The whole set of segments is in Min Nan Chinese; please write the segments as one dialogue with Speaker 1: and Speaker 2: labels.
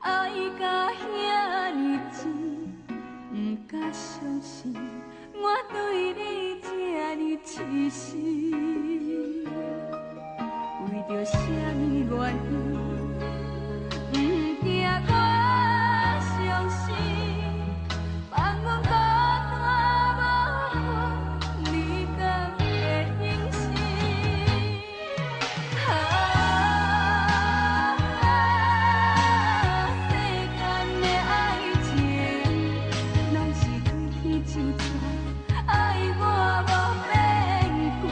Speaker 1: 愛甲遐爾真，毋敢相信我對你這呢癡心。為著啥物原因，毋驚我傷心，放阮孤單無伴，你敢會忍心？啊，世間的愛情，攏是對天咒詛，愛我無變卦。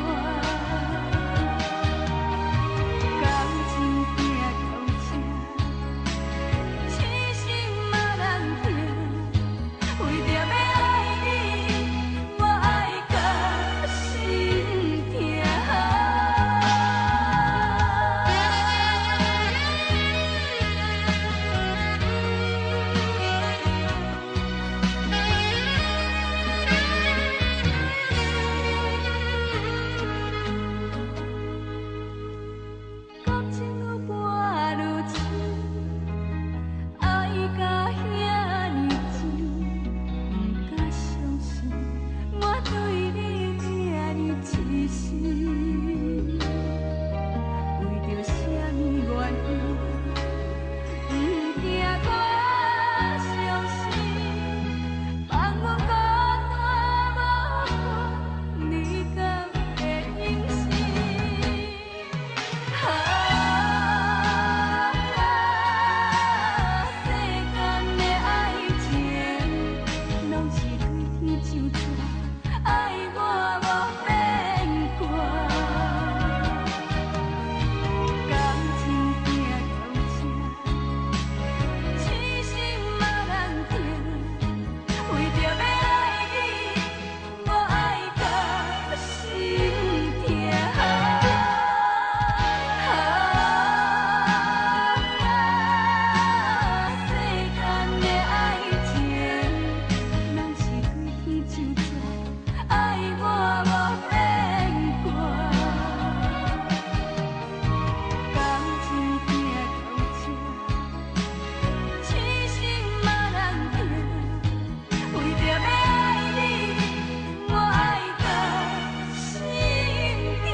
Speaker 1: 感情行到這，痴心嘛難聽。為著欲愛你，我愛甲心疼。感情愈伴愈深，愛甲遐爾真，毋敢相信我對你這呢癡心。為著啥物原因，毋驚我傷心，放阮孤單無伴，你敢會忍心？啊，世間的愛情，攏是對天咒詛，愛我無變卦。感情行到這，痴心嘛難聽。為著欲愛你，我愛甲心疼。啊，世間的愛情，攏是對天咒詛，愛我無變卦。感情行到這，痴心嘛難聽。為著欲愛你，我愛甲心疼。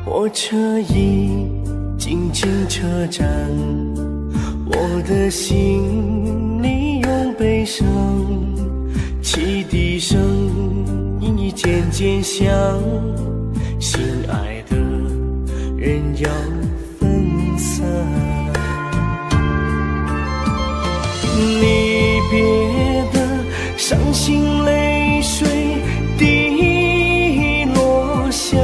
Speaker 2: 火車已經進車站，我的心裡湧悲傷，汽笛聲已漸漸響，心愛的人要分散。離別的傷心淚水滴落下，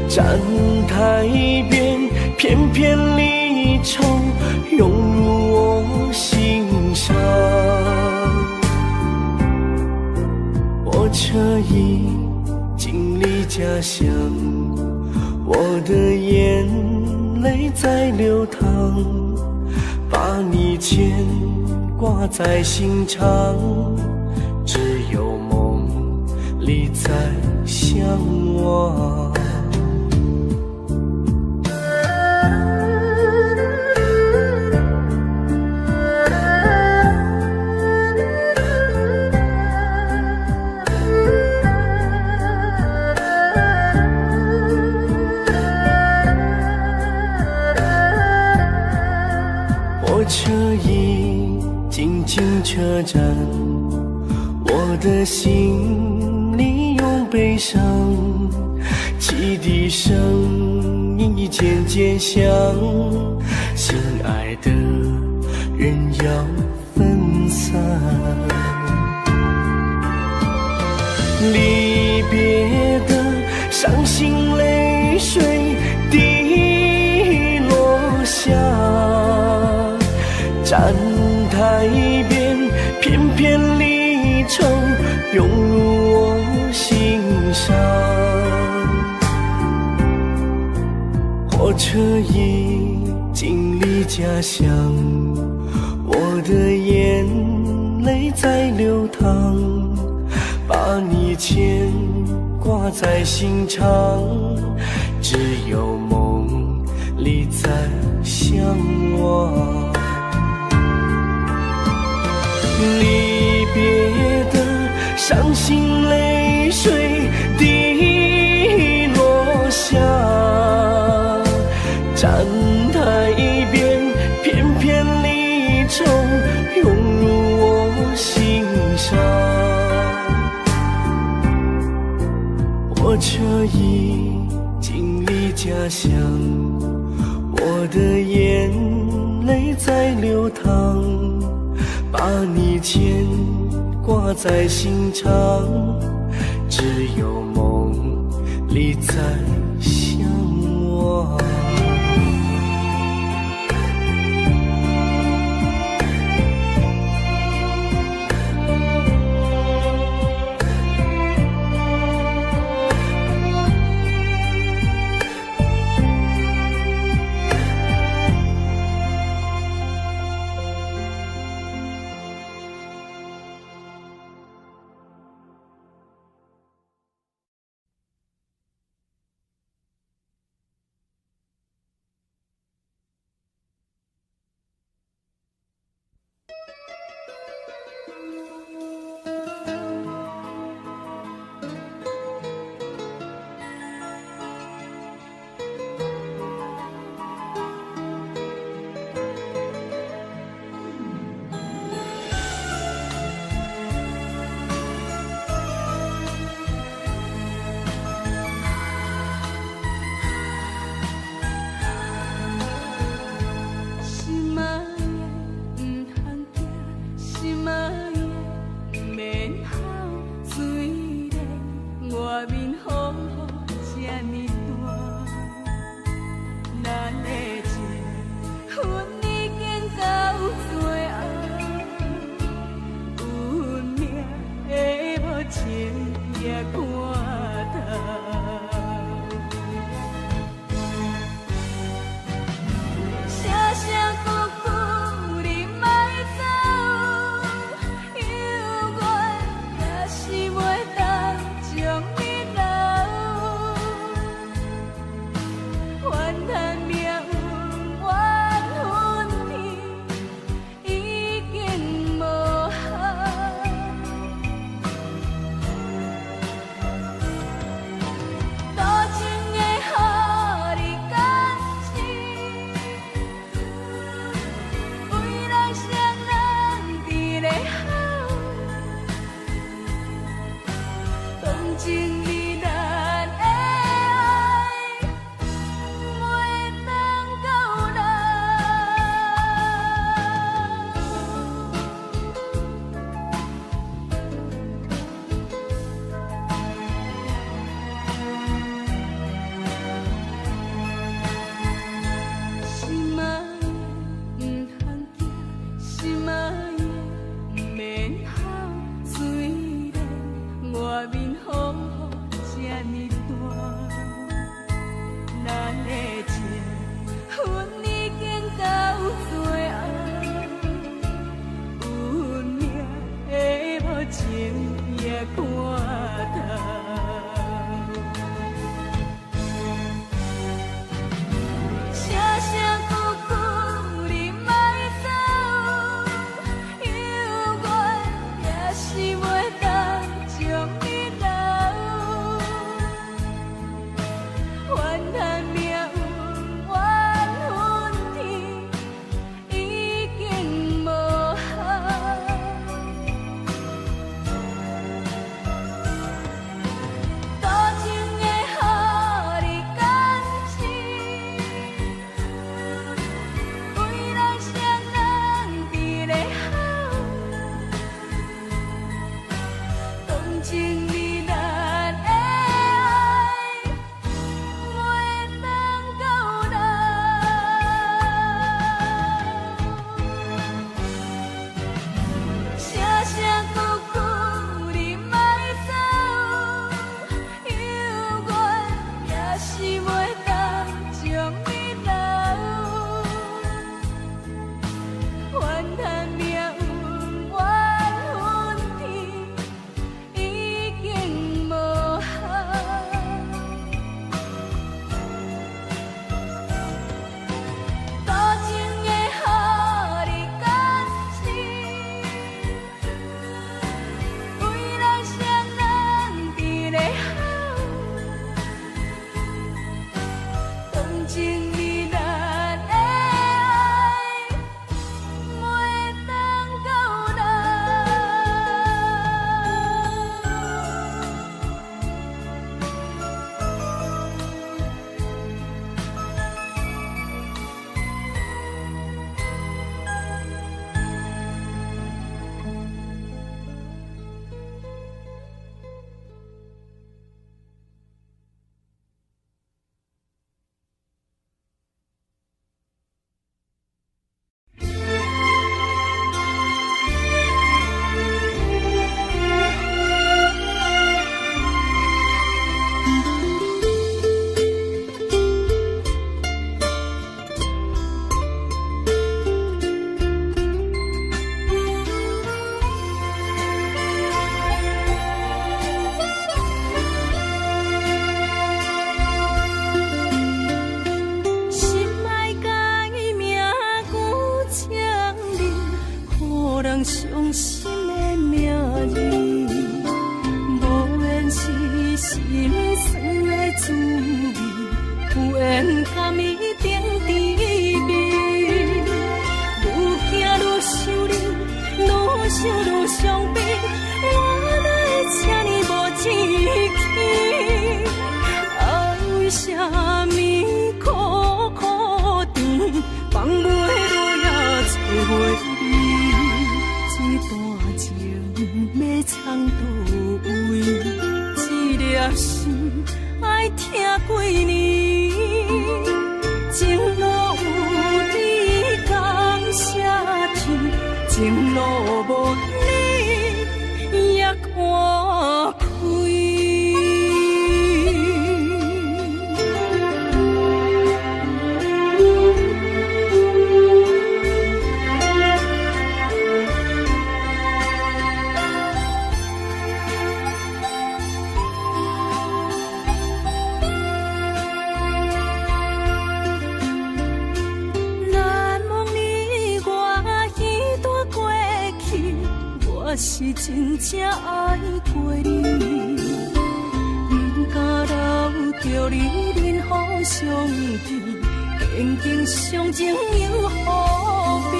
Speaker 2: 站台邊片片離愁湧入我心上。火車已經離家鄉，我的眼淚在流淌，把你牽掛在心上，只有夢裡在相望。車已經進車站，我的心裡湧悲傷，汽笛聲已漸漸響，心愛的人要分散。離別的傷心淚水滴落下，站台邊片片離愁湧入我心上。火車已經離家鄉，我的眼淚在流淌，把你牽掛在心腸，只有夢裡在相望。離別的傷心淚水滴落下，站台邊片片離愁湧入我心上。火車已經離家鄉，我的眼淚在流淌，把你牽掛在心腸，只有夢裡在相望。
Speaker 1: 情你咱的愛，袂當到老。
Speaker 3: 心愛改名舊情人，予人傷心的命運，無緣是心酸的滋味，有緣甘伊等甜蜜。愈行愈想你，愈想愈傷悲，我哪會這呢無志氣？愛為啥物苦苦甜，放袂落也找袂你？這段情欲藏佗位？這粒心愛疼幾年？情路有你感謝天，情路無你也看開。難忘你我彼段過去，我是真正愛過你，不敢留著你忍予傷悲，堅強傷情又何必？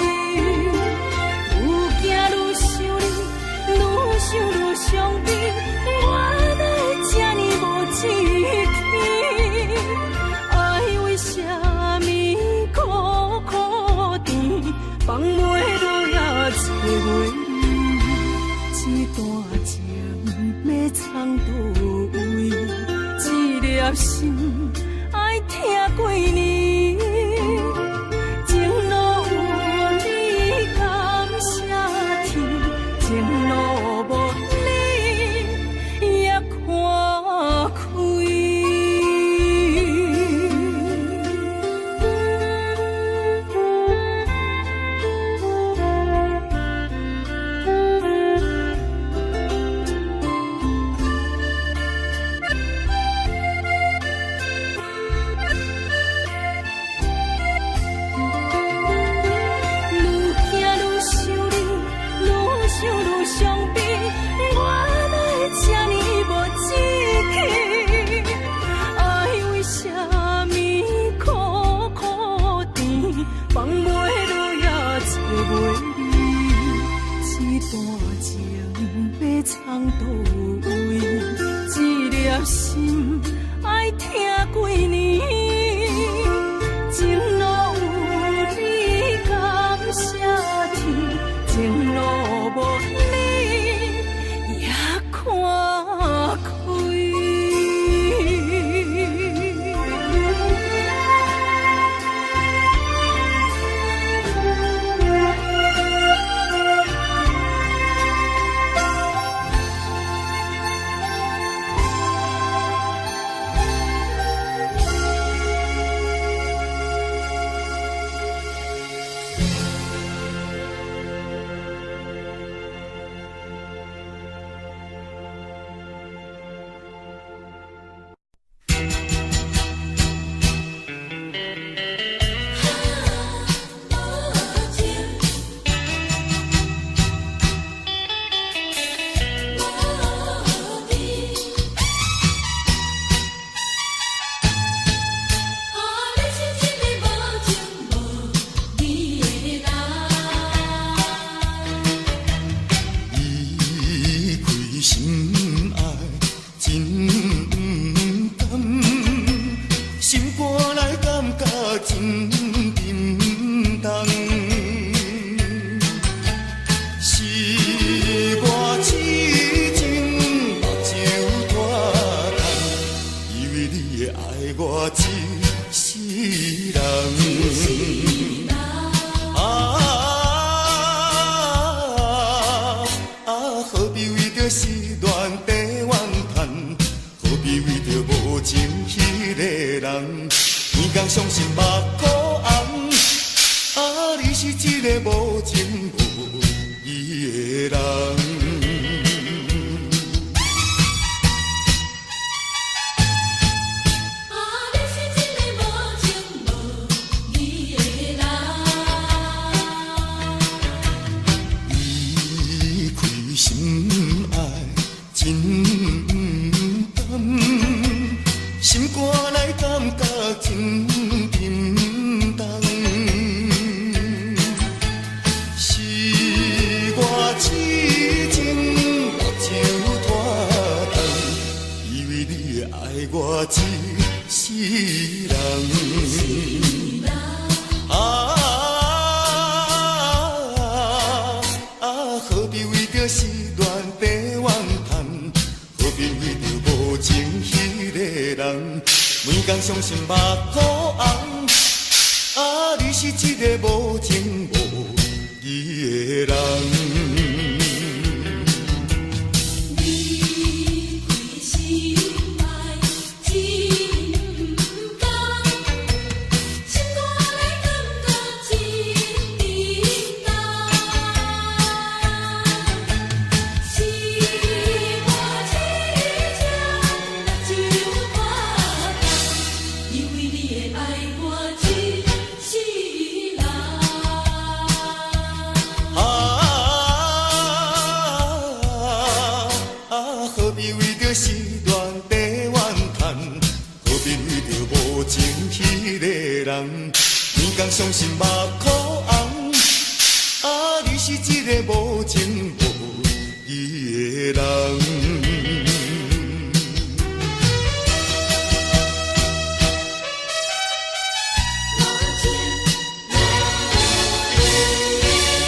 Speaker 3: 愈行愈想你，愈想愈傷悲，我哪會這呢無志氣？愛為啥物苦苦甜，放袂落也找袂你？這段情欲藏佗位？這粒心愛疼幾年？情路有你感謝天，情路無你也看開。
Speaker 4: 為你會愛我一世人。啊啊，何必為著失戀地怨嘆？何必為著無情彼个人？天公傷心目箍紅。啊，你是一个無情無義的人。
Speaker 1: 啊，你是一个無情無義的人。
Speaker 4: 離開心愛真毋甘，心肝內感覺真沉重。是我痴情目睭拖重，以為你會愛我一世人。啊啊，何必為著失戀地怨嘆？何必為著無情彼個人？每工傷心目箍紅。啊，你是一個無情無義的人。
Speaker 1: 離開心愛真毋甘，心肝內感覺真沉重。是我痴情目睭拖重，以為你會愛我一世人。
Speaker 4: 啊啊，何必為著失戀地怨嘆？何必為著無情彼個人？天公傷心目箍紅。啊，你是一個無情無義的人。
Speaker 1: 無情無義的人。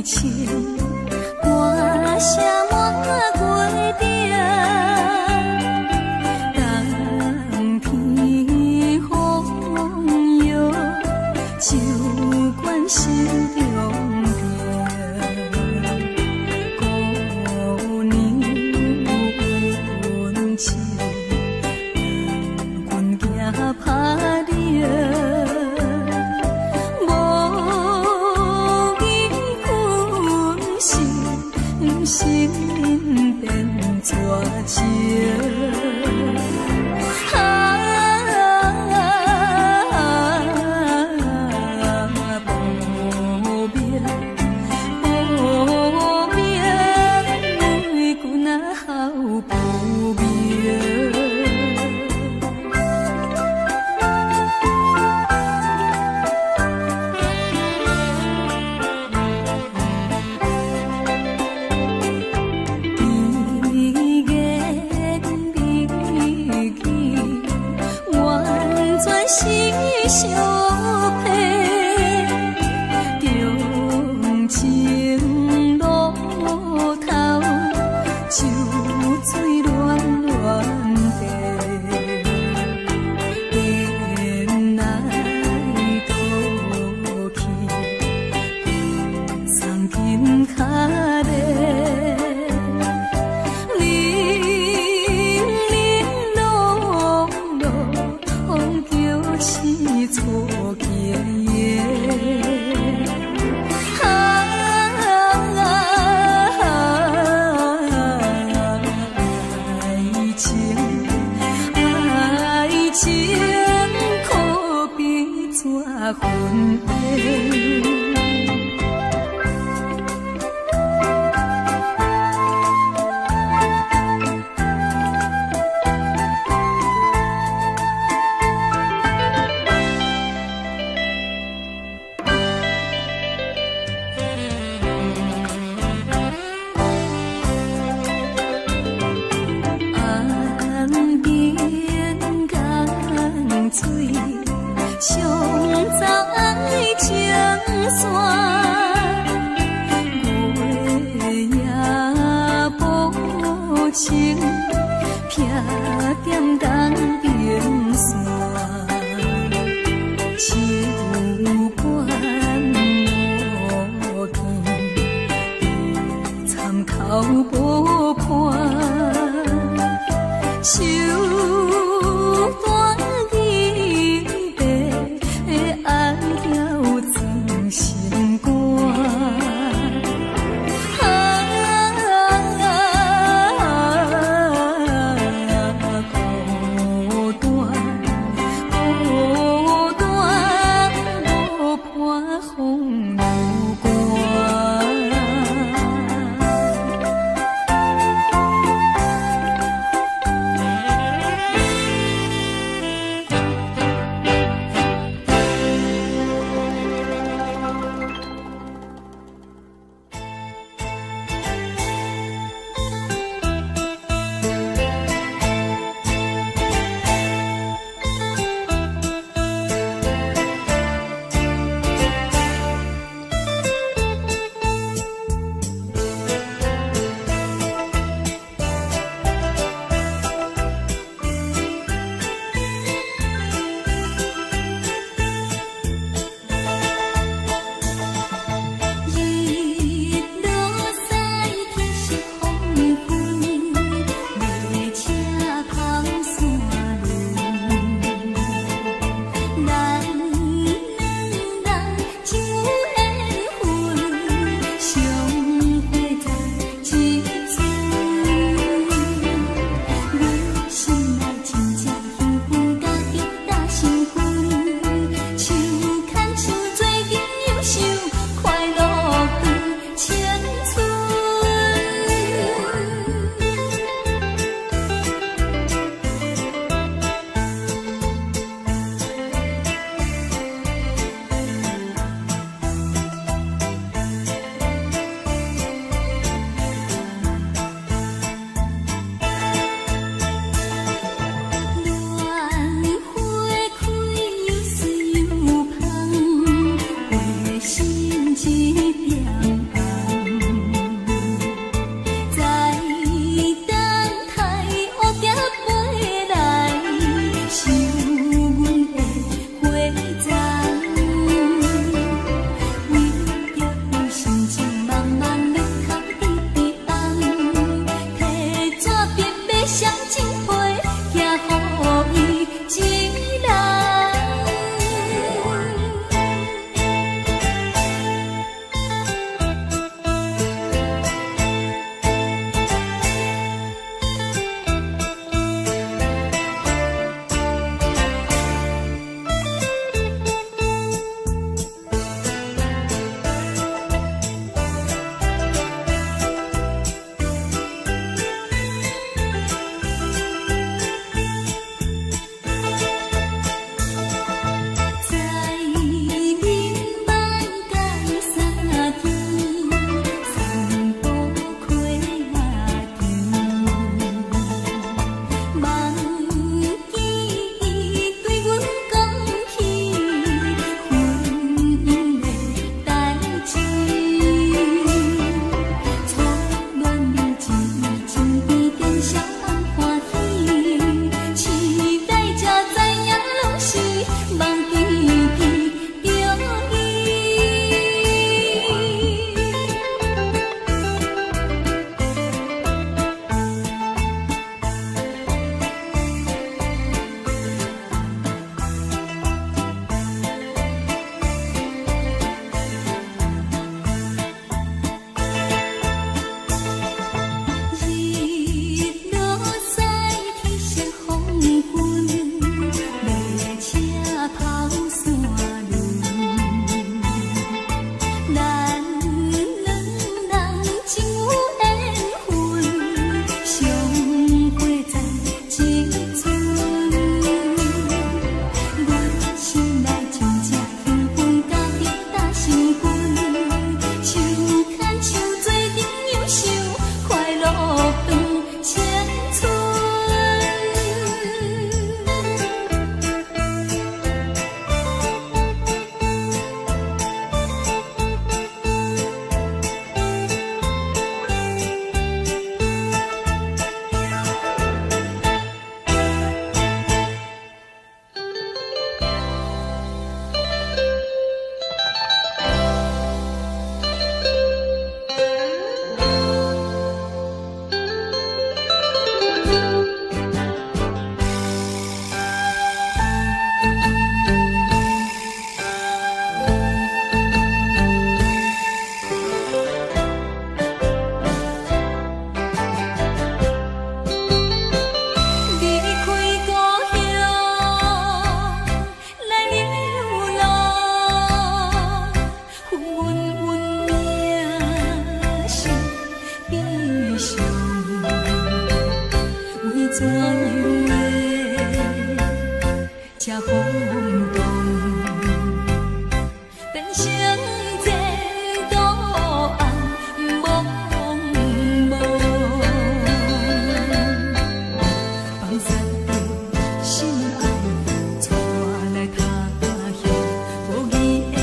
Speaker 3: 情，歌聲滿月頂，冬天風雨，酒灌心中病。姑娘有恩情，阮行拍冷。無見分心，心變絕情。啊，無明無明，為君仔好不明。甜言蜜語，完全是相騙。長情路頭，秋水暖暖地，變來倒去，送金跤咧。零零落落，叫醒错经营。啊，愛情，愛情可比紙雲煙。岸邊江水，沖走愛情線，月夜無情，避踮東邊山，手管無見，参口無伴。手段銀白，愛了装心肝。啊，孤單，孤單，無伴風流寒。日落西天色黃昏，列車跑山路，咱兩人真有緣分，相會在這陣。阮心內真正興奮，甲激打心魂，手牽手做陣享受快樂度青春。戀花開又水又芳，花心一點紅。手牽手做陣享受快樂長青春。離開故鄉來流浪，阮阮命是悲傷，為怎樣會這風動，變成前途暗濛濛。放殺著心愛，帶我來他鄉，無義的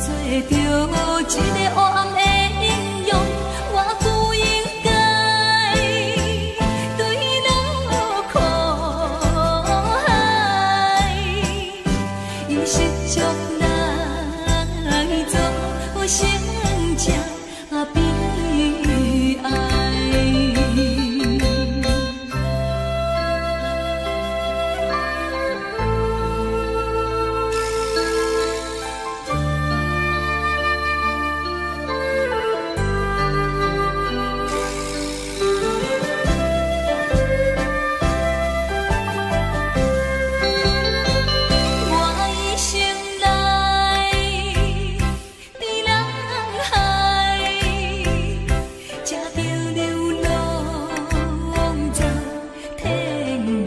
Speaker 3: 做著一个黑暗的英雄，我不應該墜落苦海，用失足來造成這悲哀。我一生來佇人海，吃著流浪走天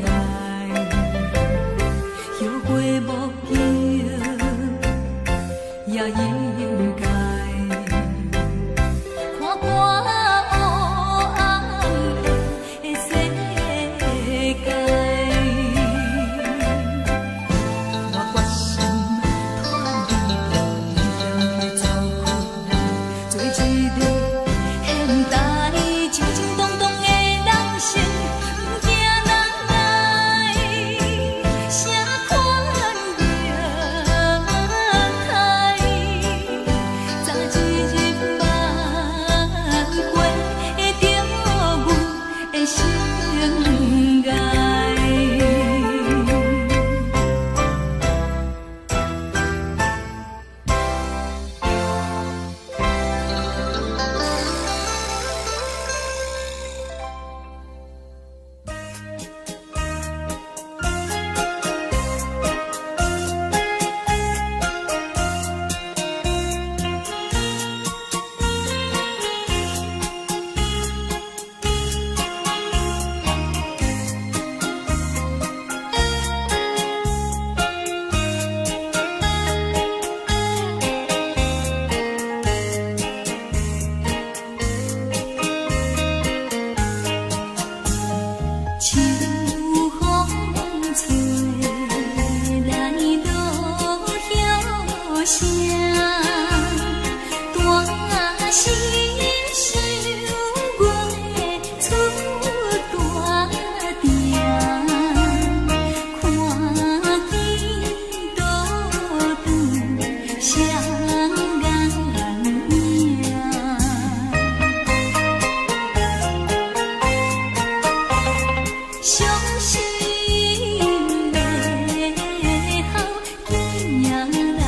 Speaker 3: 涯，後悔莫及也應該。看我黑暗的世界。我決心脫離危險的走開，做一個現代正正當當的人生，毋驚人來啥款虐待，早一日挽回著阮的生涯。秋風吹來落葉聲，大聲想月出大埕，看見倒轉雙眼影。傷心的哭，囝人疼。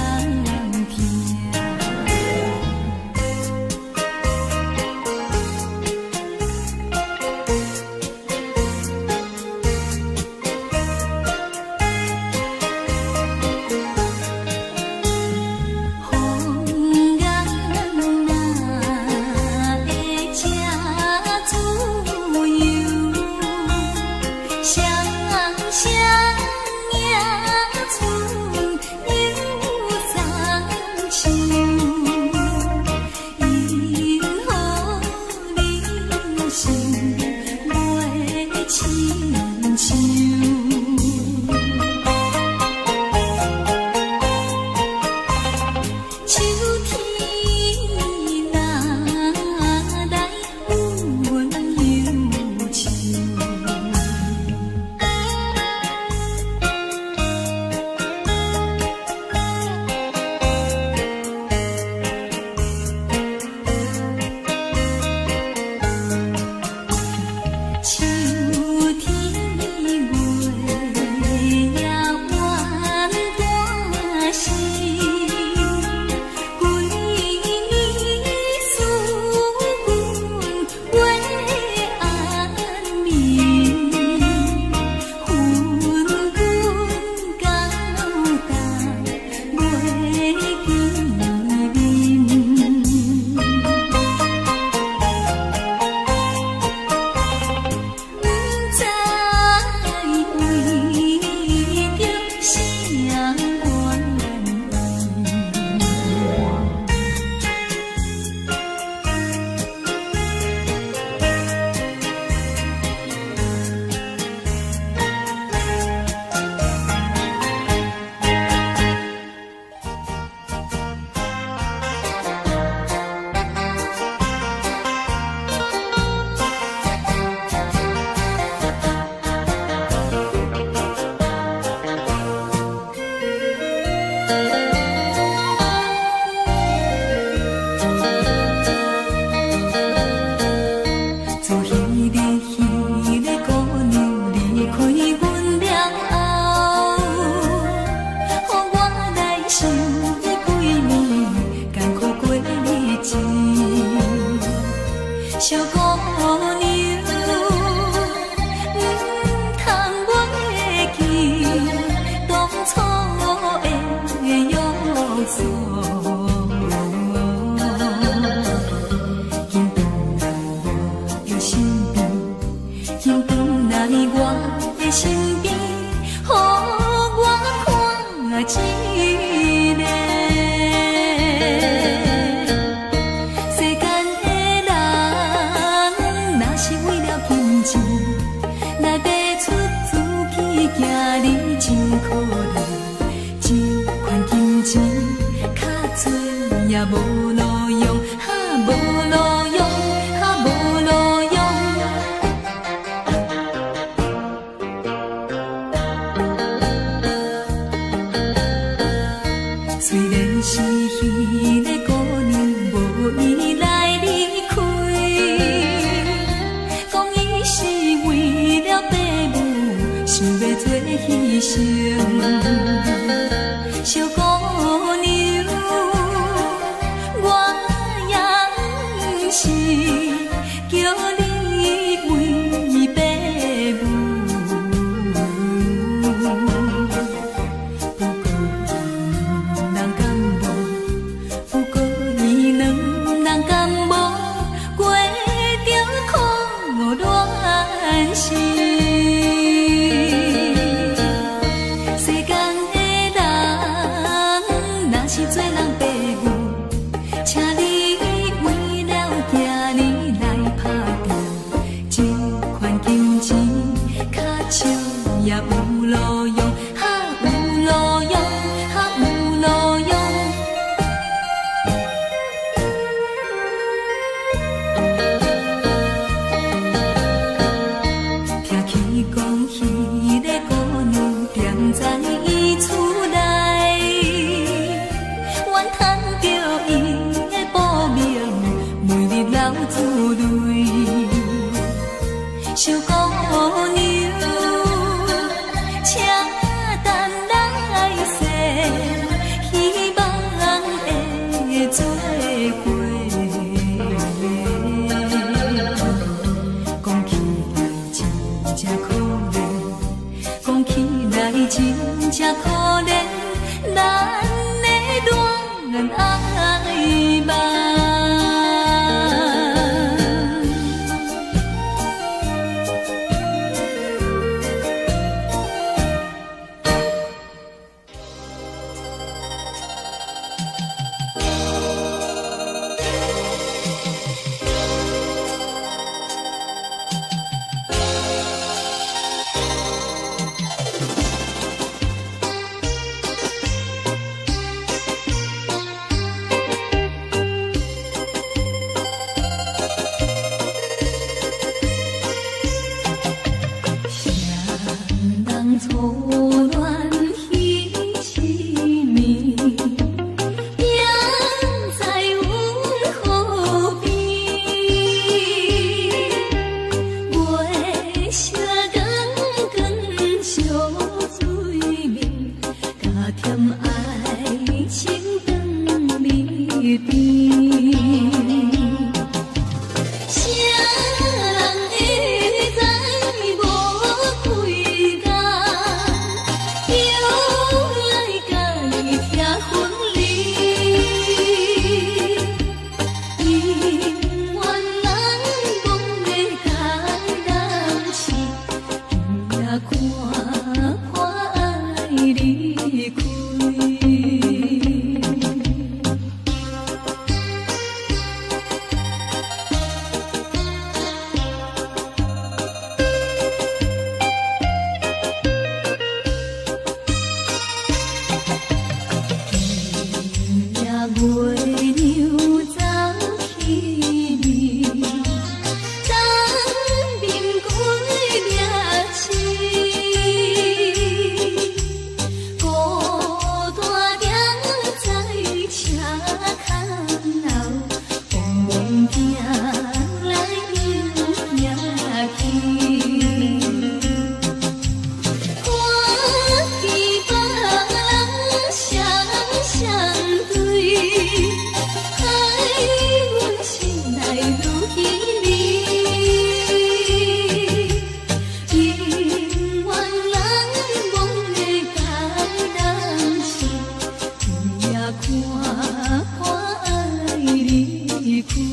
Speaker 3: 小姑娘，毋通袂記當初的約束。緊轉來我的身邊，緊轉來我的身邊，予我看一下。世間的人，若是為了金錢來賣出自己，行你真可憐。這款金錢較濟也無路用，哈無路用，哈無路用。雖然是彼个姑娘無意來離開，講伊是為了爸母，想欲做犧牲。小姑娘，我也毋是叫你為爸母。不過伊人敢無，不過伊兩人敢無過著苦戀心。世間的人，若是做人爸母，請你為了囝兒來打拼，這款金錢較少也有路用，哈有路用，哈有路用。聽起講，彼个姑娘踮在伊厝內，怨嘆著伊的薄命，每日流珠淚。小姑娘，請等來世，希望會做伙。講起來真正可憐，講起來真正可憐，咱的戀愛夢。誰人初戀彼一暝，行在阮河邊，月色光光相對面，加添愛情長日甜。誰人會知無幾工，又來共伊拆分離？姻緣人講欲共人死，今夜看破愛離開。今夜月娘走起暝，東面歸命死，孤單踮在車窗後，茫茫行來又行去。看見別人雙雙對，害阮心內愈稀微。離開。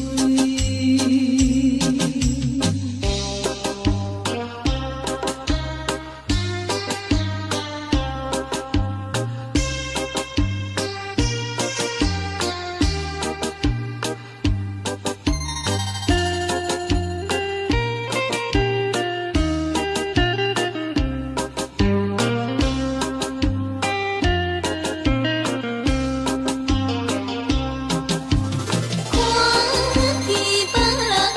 Speaker 3: 看见別人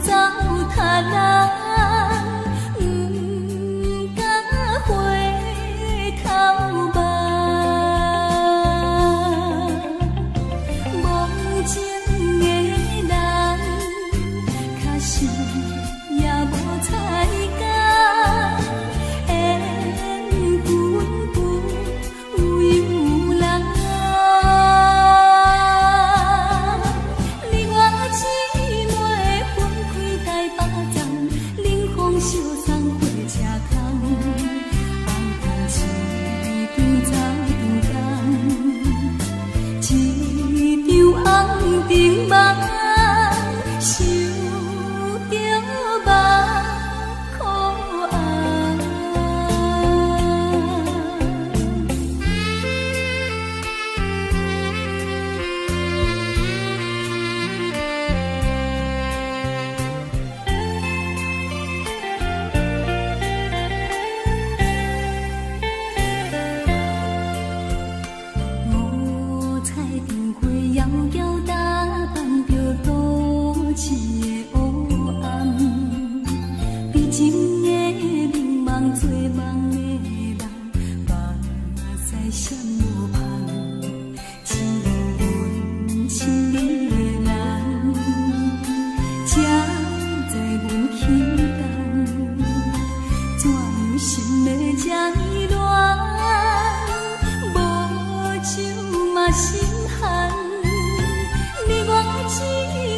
Speaker 3: 走他人，毋敢回頭望。無情的人，確實也無彩工，緣分不由人。你我姊妹分開台北站，冷風相送火車空，紅燈一場走長工，一場紅燈夢，想著目苦紅。五彩燈花遙遙打扮著都市的黑暗，悲情的美夢做夢的人，目屎閃無芳，只阮親你的人，才知阮起動，怎樣心會這呢亂？無酒嘛心寒，你我姊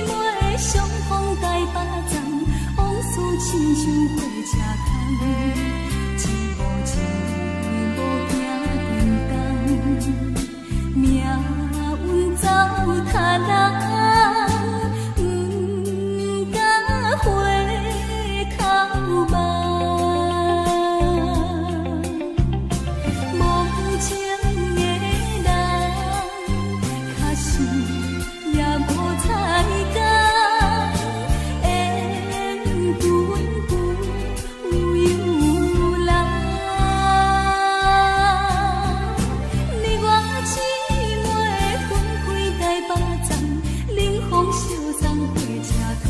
Speaker 3: 妹相逢台北站，往事親像火車空，一步一步行沉重，命運走他人，毋敢回頭望。無情的人，確實也無彩工，緣分不由人。你我姊妹分開台北站，冷風相送火車空，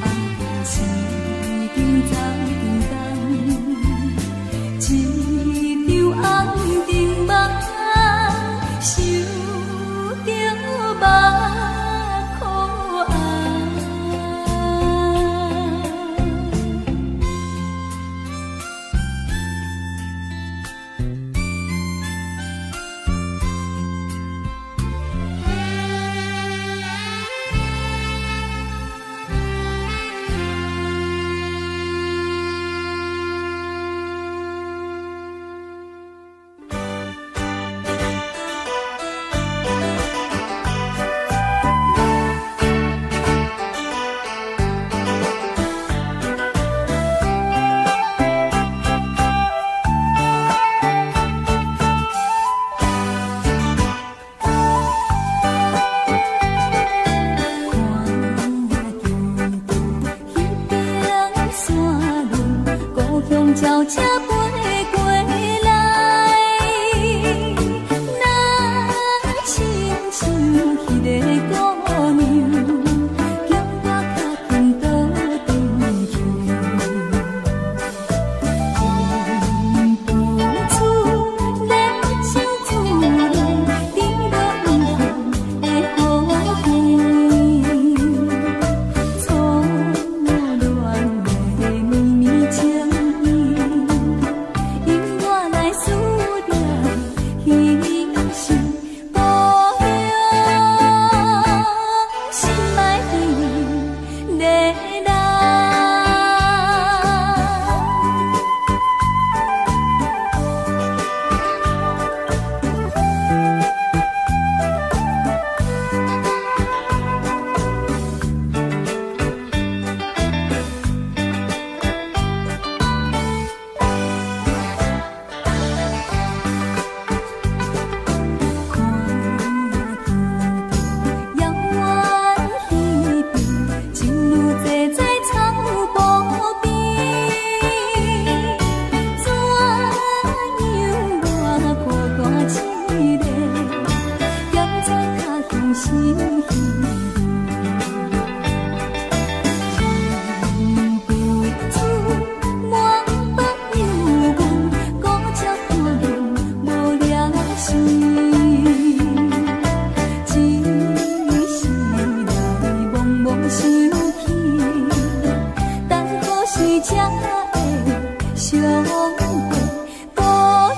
Speaker 3: 紅燈一場走長工，一場紅燈夢，想著目苦紅。看見彼邊山崙，故鄉鳥車飛過來，若親像彼个姑娘，叫我較緊倒轉去。阮不出熱情自然，滴落毋去的雨季，初戀的綿綿情意，會相會故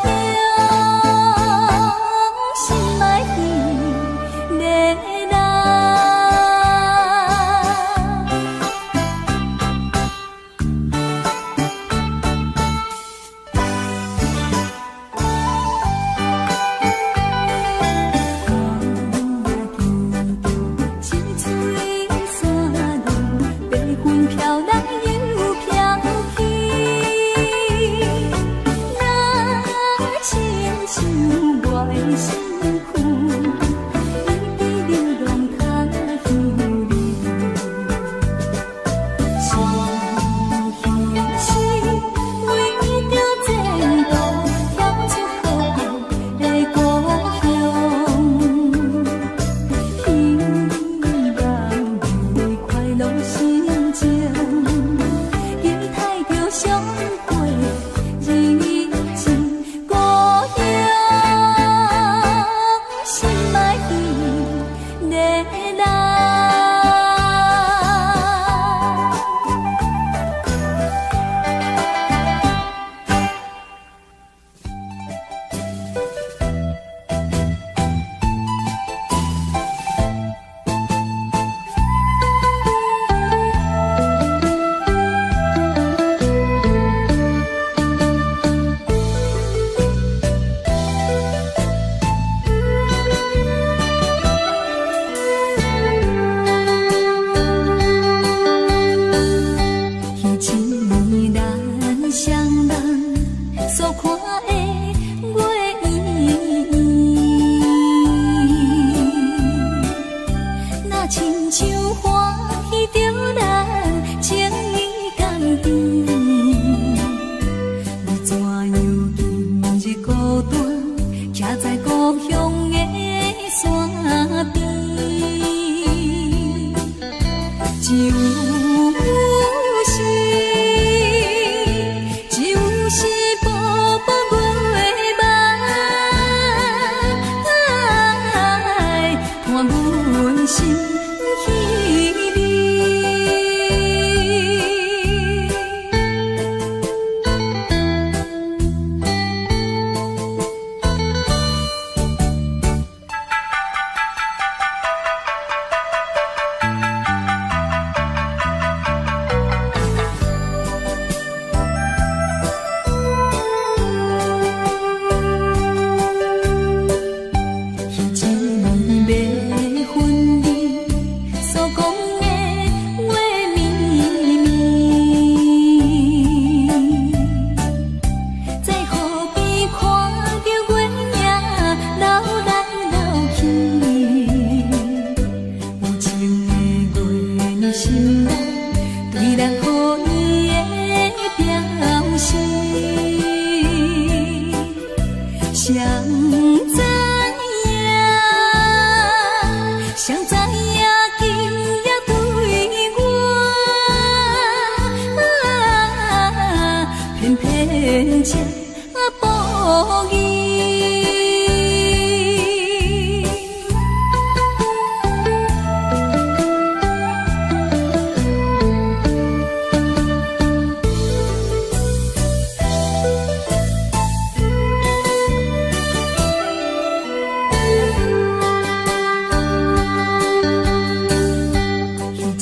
Speaker 3: 鄉，心愛彼个人。看见一水山路，白云飘来又飘去。若亲像我的身躯，一直流浪他乡里。是彼时为著前途，跳出好的故乡。希望你快樂心情，期待著相會日子，故鄉心愛彼个人。彼一暝咱雙人所看的月圓圓，若親像歡喜著咱情意甘甜。你怎樣今日孤單，徛在故鄉的山邊？只有是，只有是薄薄月梦，伴阮心稀微。彼一暝欲分离所講的話綿綿，在河邊看著月影流來流去，有情的月娘心內對咱好意的表示。誰知影，誰知影今夜對我，偏偏這無義。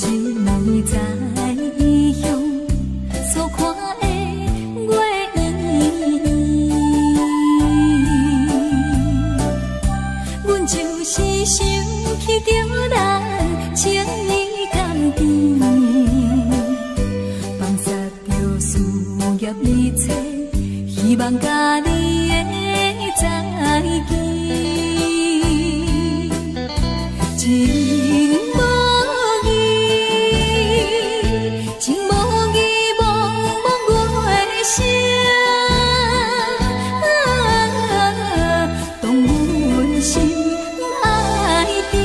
Speaker 3: 彼一暝在異鄉所看的月圓圓，阮就是想起著咱情意甘甜，放捒著事業一切，希望佮你的再見。情無義，情無義，茫茫月聲，動阮心愛甜。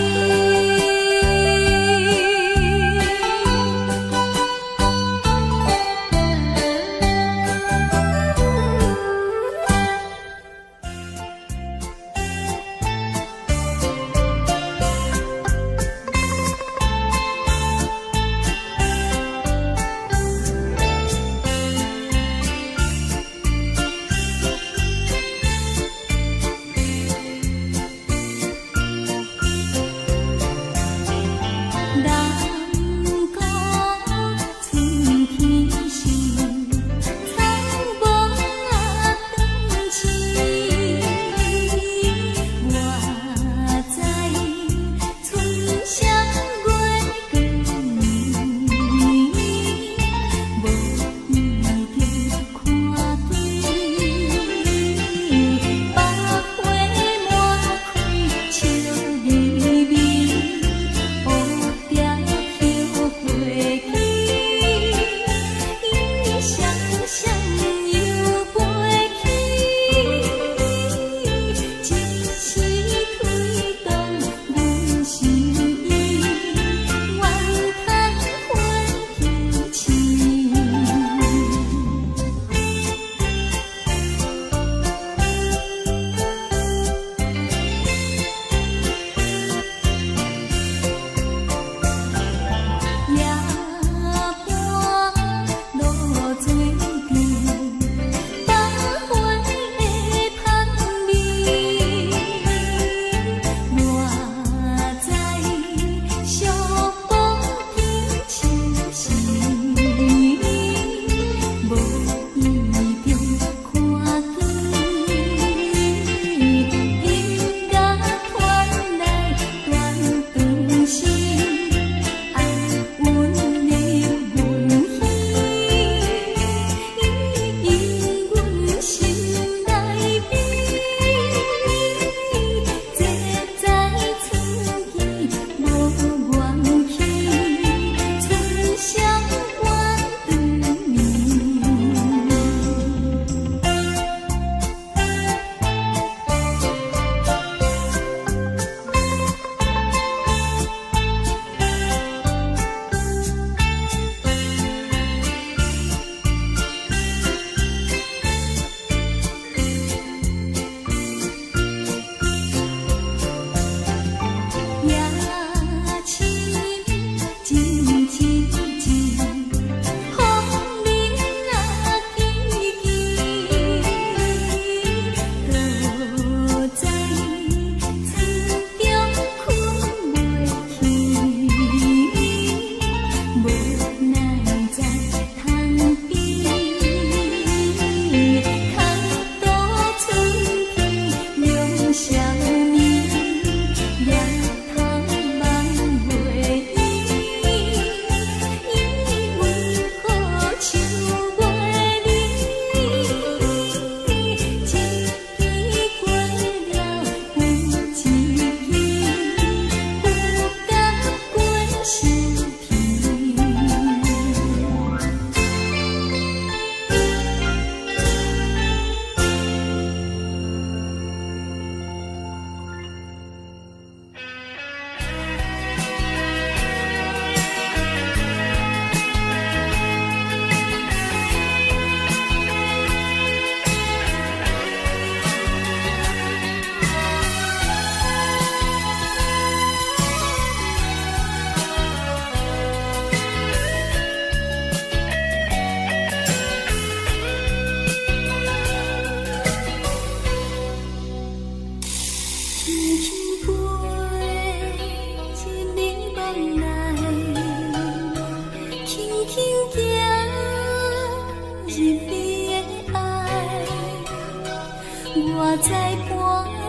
Speaker 3: 我知半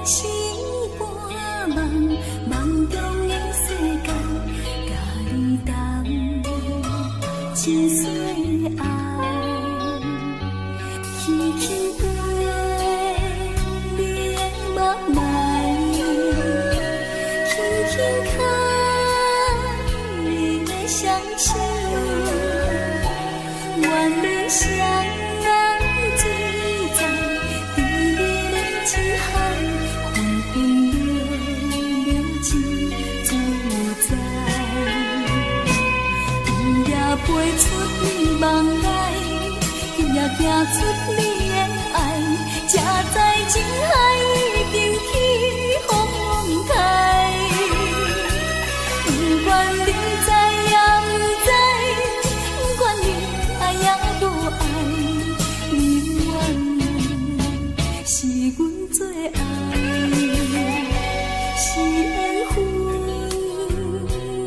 Speaker 3: 醒半夢，夢中的世界，佮你同一世愛。輕輕飛你的目內，輕輕牽你的雙手，願你雙人水在甜蜜的情海，分分秒秒真自在。今夜飛出你夢內，今夜行出你的愛，才知情海已經起風台。不管你知也毋知，不管你愛也無愛，你永遠是阮最愛，是緣分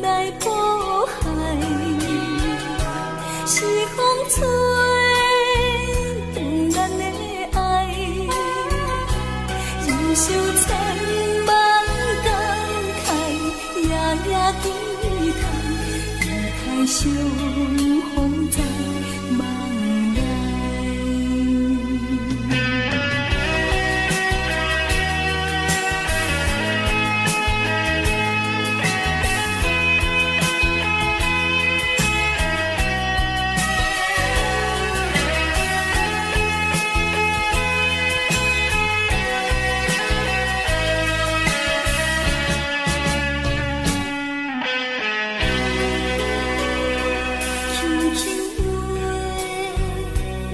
Speaker 3: 來譜海，是風吹斷咱的愛，人生千萬感慨，夜夜期待，期待相逢在夢內。輕輕飛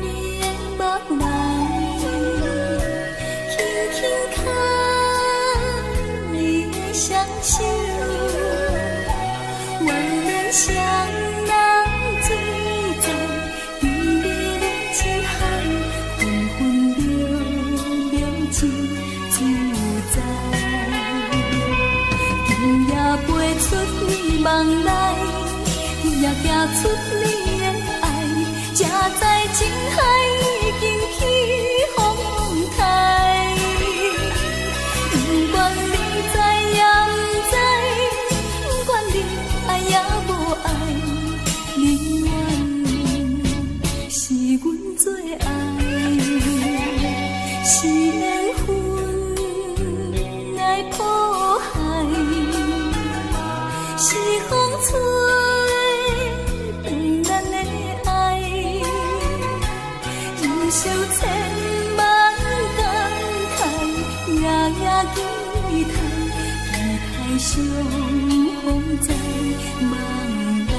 Speaker 3: 你的目內，輕輕牽你的雙手，願咱雙人醉在甜蜜的情海，分分秒秒真自在。今夜飛出你夢內，今夜行出你的愛，才知情海已經起風台。不管你知也毋知，不管你愛也無愛，你永遠是阮最愛，是緣分來譜海，是風吹斷咱的愛，人生千萬感慨，夜夜期待，期待相逢在夢內。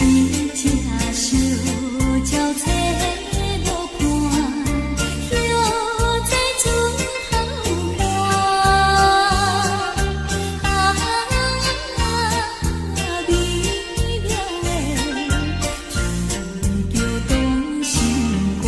Speaker 3: 一隻燒鳥找無伴，歇在船頭岸。啊，美妙的天橋擋心肝。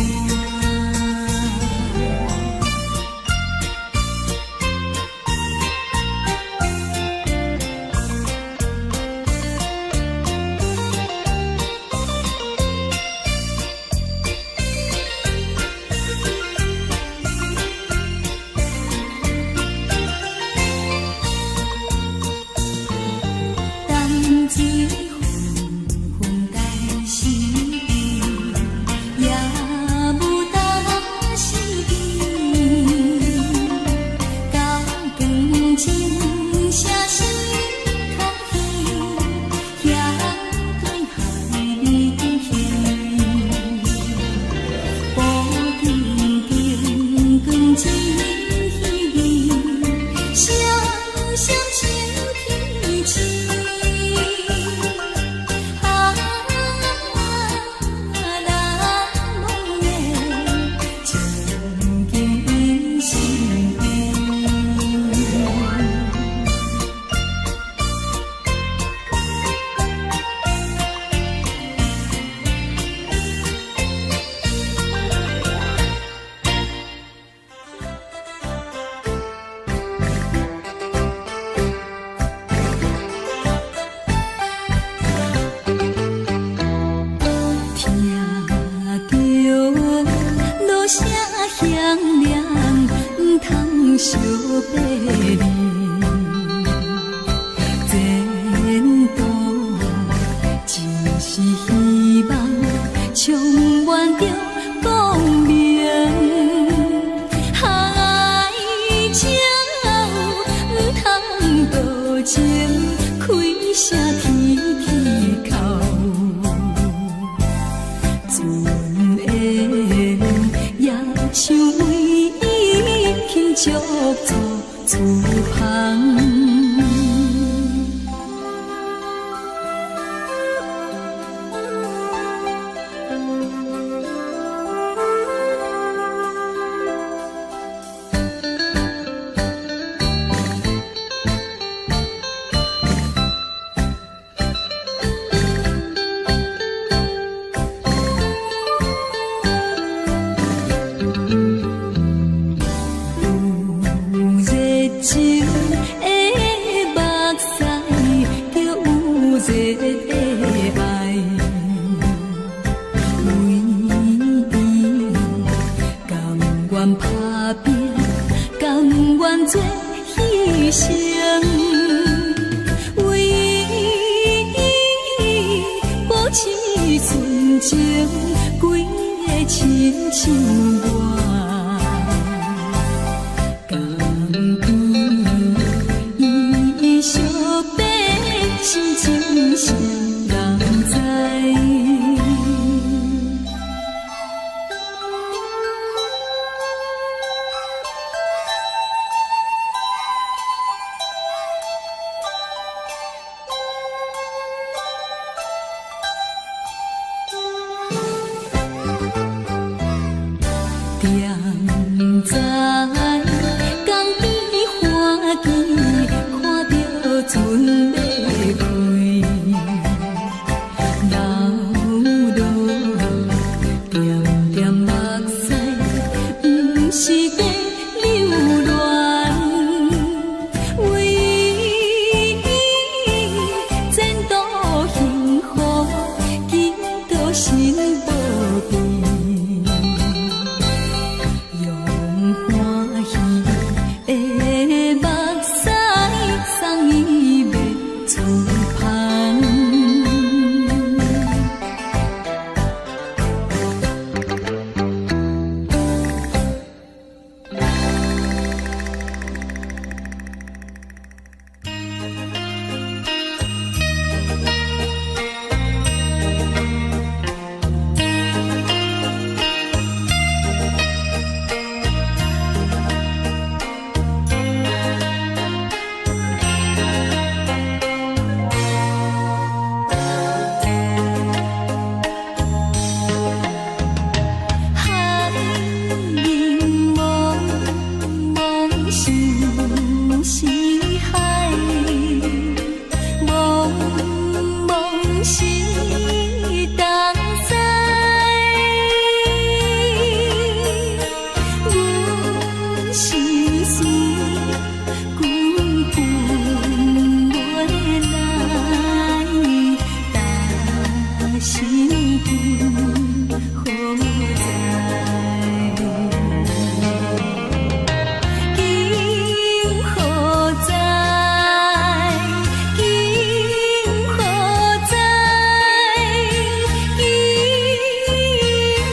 Speaker 3: 淡水昏昏淡时，也无担心边。高光情声心较远，遐对海里行。布景灯光真稀微，双双像天星。啊，難忘的情景胤心邊。聽著落聲響亮，毋通相背離。前途真是希望，充滿著光明。愛情毋通多情，開聲天天哭。船緣也像為伊輕足做厝旁。有熱情的目屎，就有熱的愛。為伊甘願打拼，甘願做犧牲。為伊保持純情，規个親像我。甘伊相爬心情誰人知？甜心境何在？今何在？今何在？今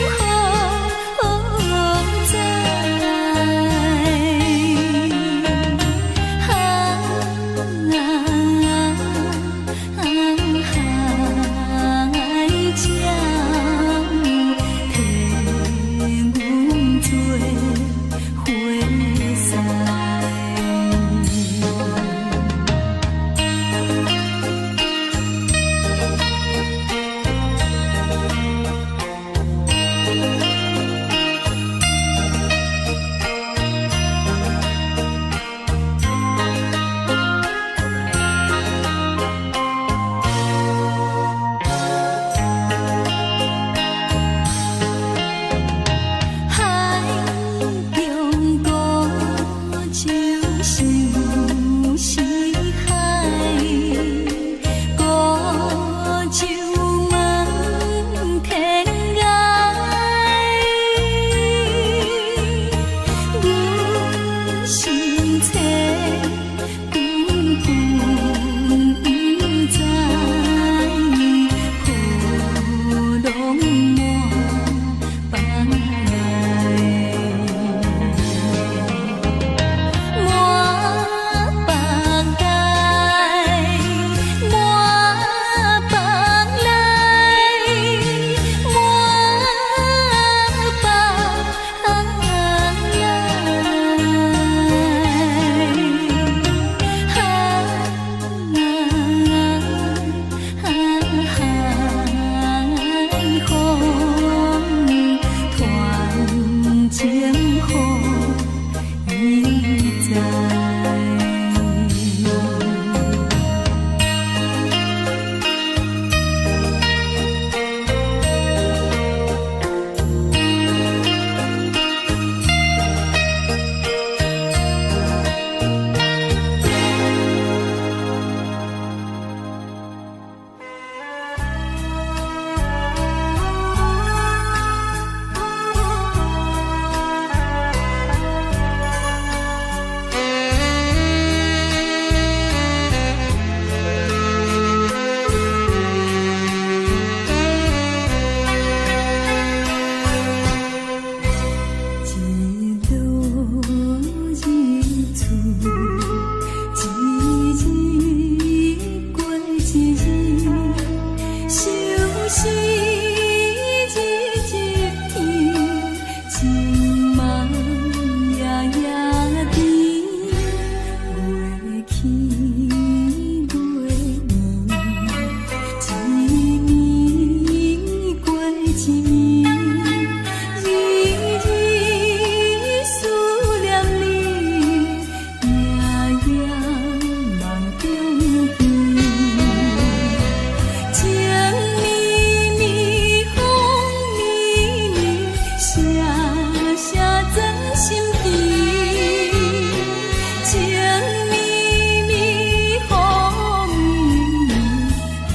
Speaker 3: 何在？啊啊！海鸟替阮做伙婿。海中孤舟相思海，孤舟望天涯。阮心切滚滚不知，波浪满腹内。满腹内，满腹内，满腹内。啊，海风传情予伊知。一落日出，一日过一日，相思日日甜，情梦夜夜甜，月起月暝，一暝过一暝，日日思念你，夜夜梦中见。情绵绵，风绵绵，声声钻心间。情绵绵，风绵绵，甜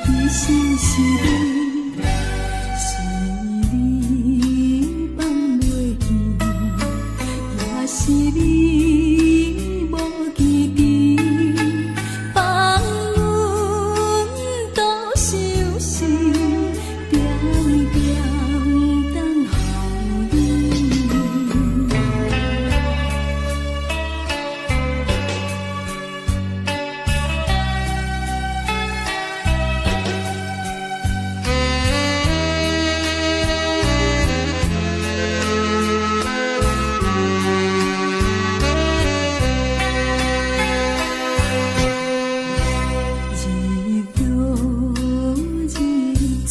Speaker 3: 甜心是你，是你放袂记，也是你无坚持，放阮独相思，点点等候你。日落日出，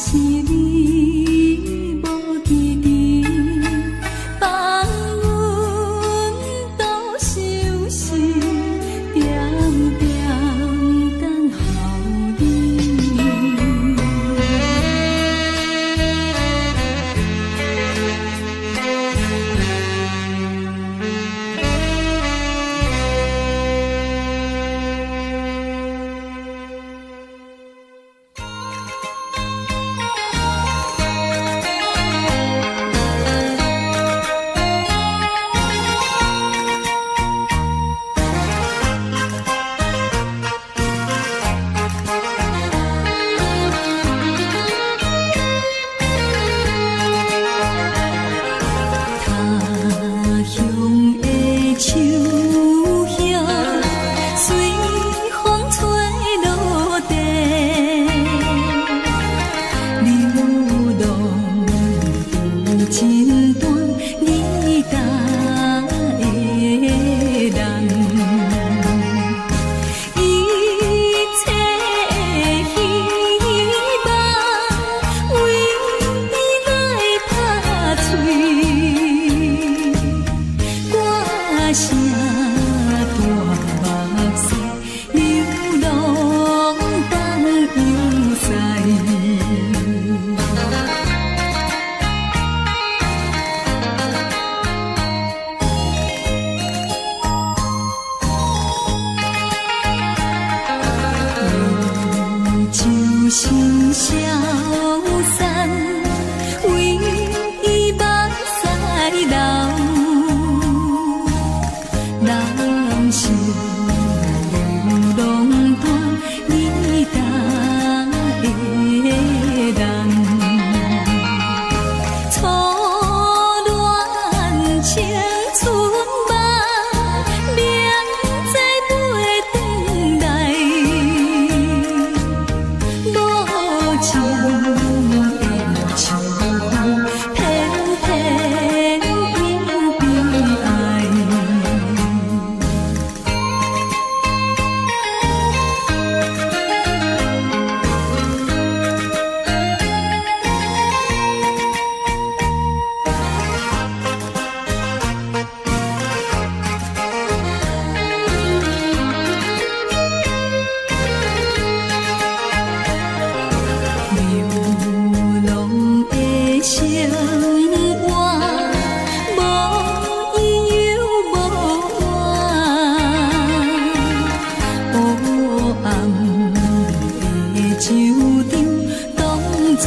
Speaker 3: 是你無記得，放阮獨相思，點點等候你。他鄉的樹葉，隨風吹落地，流浪有真大你搭的人。一切的希望，為你來拍碎，歌聲大目屎，流浪東洋西。伊就心消散，為伊目屎流。人生流浪大，你搭的人。初戀青春夢，明知袂轉來。無情的秋風，偏偏又悲哀。流浪的生活，無依又無伴，黑暗的酒場當作